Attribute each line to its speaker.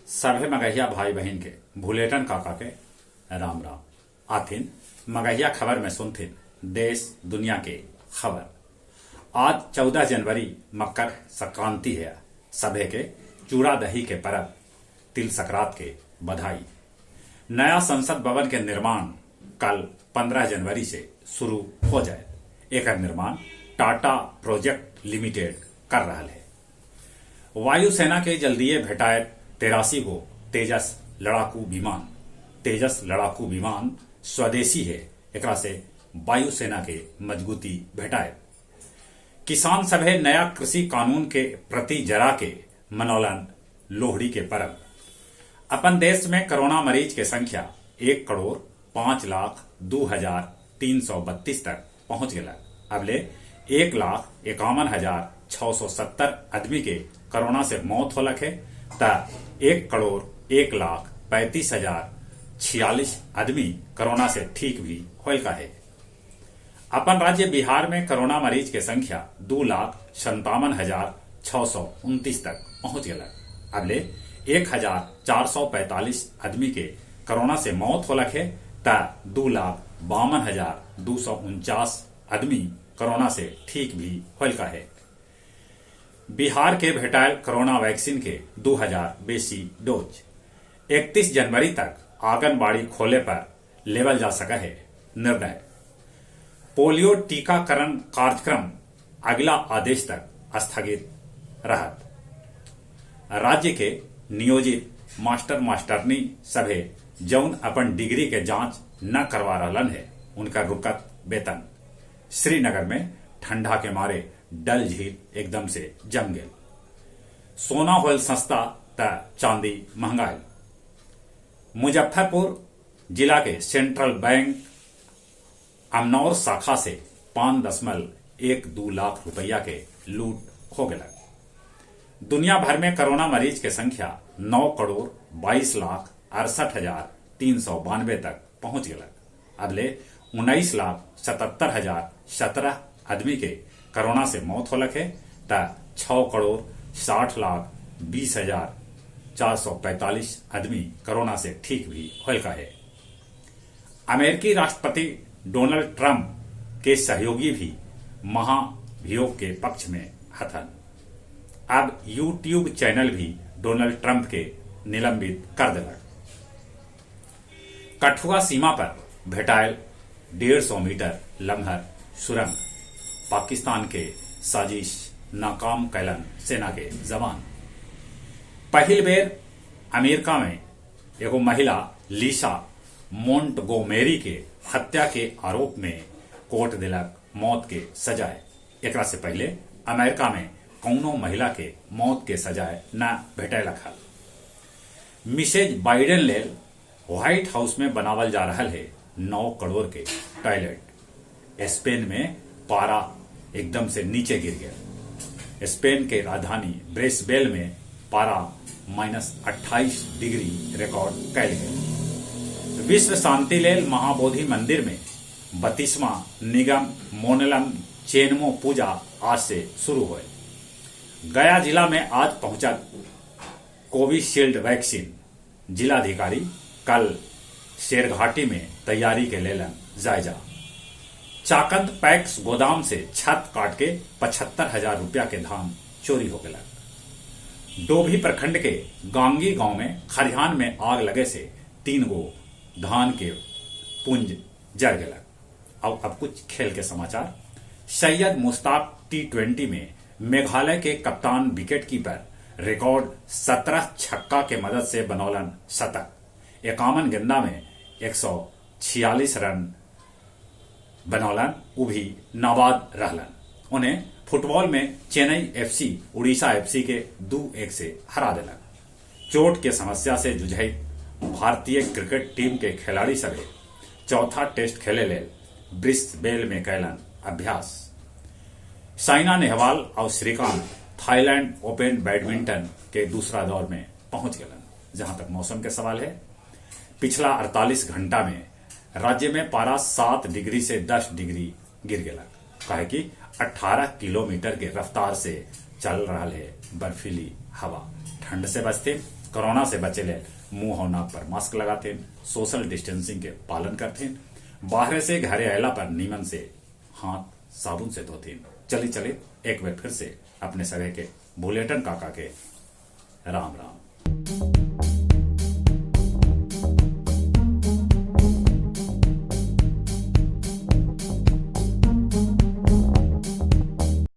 Speaker 1: सभे मगहिया भाई बहिन के भुलेटन काका के राम राम। आथिन मगहिया खबर में सुनथिन देश दुनिया के खबर। आज 14 जनवरी मकर संक्रांति है। सभे के चूड़ा दही के परब तिल सकरात के बधाई। नया संसद भवन के निर्माण कल 15 जनवरी से शुरू हो जाए। एकर निर्माण टाटा प्रोजेक्ट लिमिटेड कर रहा है। वायुसेना के जल्दीए भेटाए 83 गो तेजस लड़ाकू विमान। तेजस लड़ाकू विमान स्वदेशी है, एकरा से वायुसेना के मजबूती भेटाए। किसान सभे नया कृषि कानून के प्रति जरा के मनौलन लोहड़ी के परब। अपन देश में कोरोना मरीज के संख्या 1,05,02,332 तक पहुंच गया। अबले 1,51,670 आदमी के कोरोना से मौत होलक है त 1,01,35,046 आदमी कोरोना से ठीक भी होल का है। अपन राज्य बिहार में कोरोना मरीज के संख्या 2,57,629 तक पहुंच गया। अबले 1,445 आदमी के कोरोना से मौत होलक है त 2,52,249 आदमी कोरोना से ठीक भी होल का है। बिहार के भेटायल कोरोना वैक्सीन के 2,000 बेसी डोज। 31 जनवरी तक आंगनबाड़ी खोले पर लेवल जा सका है निर्णय। पोलियो टीकाकरण कार्यक्रम अगला आदेश तक स्थगित रहत। राज्य के नियोजित मास्टर मास्टरनी सभे जौन अपन डिग्री के जांच न करवा रहलन है, उनका रुकत वेतन। श्रीनगर में ठंडा के मारे डल झील एकदम से जम गए। सोना होल सस्ता त चांदी महंगाई। मुजफ्फरपुर जिला के सेंट्रल बैंक अमनौर शाखा से 5.12 लाख रुपया के लूट हो गया। दुनिया भर में कोरोना मरीज के संख्या 9,22,68,392 तक पहुंच गया। अबले 19,77,017 आदमी के कोरोना से मौत होलक है त 6,60,20,445 आदमी कोरोना से ठीक भी होल का है। अमेरिकी राष्ट्रपति डोनाल्ड ट्रंप के सहयोगी भी महाभियोग के पक्ष में हथन। अब यूट्यूब चैनल भी डोनाल्ड ट्रंप के निलंबित कर दिलक। कठुआ सीमा पर भेटायल 150 मीटर लम्हर सुरंग। पाकिस्तान के साजिश नाकाम कैलन सेना के जवान। पहिल बेर अमेरिका में एगो महिला लीसा मोंटगोमेरी के हत्या के आरोप में कोर्ट दिलक मौत के सजाए। एकरा से पहले अमेरिका में कौनो महिला के मौत के सजाए न भेटैलक हल। मिसेज बाइडेन लेल व्हाइट हाउस में बनावल जा रहा है 9 करोड़ के टॉयलेट। स्पेन में पारा एकदम से नीचे गिर गया। स्पेन के राजधानी ब्रेसबेल में पारा -28 डिग्री रिकॉर्ड कैल गया। विश्व शांति लेल महाबोधि मंदिर में 32वां निगम मोनलम चेनमो पूजा आज से शुरू हुए। गया जिला में आज पहुंचा कोविशील्ड वैक्सीन। जिलाधिकारी कल शेरघाटी में तैयारी के लेलन जायजा। चाकंद पैक्स गोदाम से छत काट के 75,000 रुपया के धान चोरी हो गया। डोभी प्रखंड के गांगी गांव में खरिहान में आग लगे से 3 गो धान के पुंज जर गया। अब कुछ खेल के समाचार। सैयद मुश्ताक T20 में मेघालय के कप्तान विकेट कीपर रिकॉर्ड 17 छक्का के मदद से बनौलन शतक। 51 गेंदा में 146 रन बनौलन, उ भी नाबाद रहलन। उन्हें फुटबॉल में चेन्नई एफसी उड़ीसा एफसी के 2-1 से हरा दिलक। चोट के समस्या से जुझई भारतीय क्रिकेट टीम के खिलाड़ी सभे चौथा टेस्ट खेले लेल ब्रिसबेल में कैलन अभ्यास। साइना नेहवाल और श्रीकांत थाईलैंड ओपन बैडमिंटन के दूसरा दौर में पहुंच गलन। जहां तक मौसम के सवाल है, पिछला 48 घंटा में राज्य में पारा 7 डिग्री से 10 डिग्री गिर गया। काहे कि 18 किलोमीटर के रफ्तार से चल रहा है बर्फीली हवा। ठंड से बचते कोरोना से बचे ले मुंह और नाक पर मास्क लगाथिन, सोशल डिस्टेंसिंग के पालन करथिन, बाहरे से घरे अयला पर नीमन से हाथ साबुन से धोथिन। चली चले एक बार फिर से अपने सभे के भुलेटन काका के राम राम।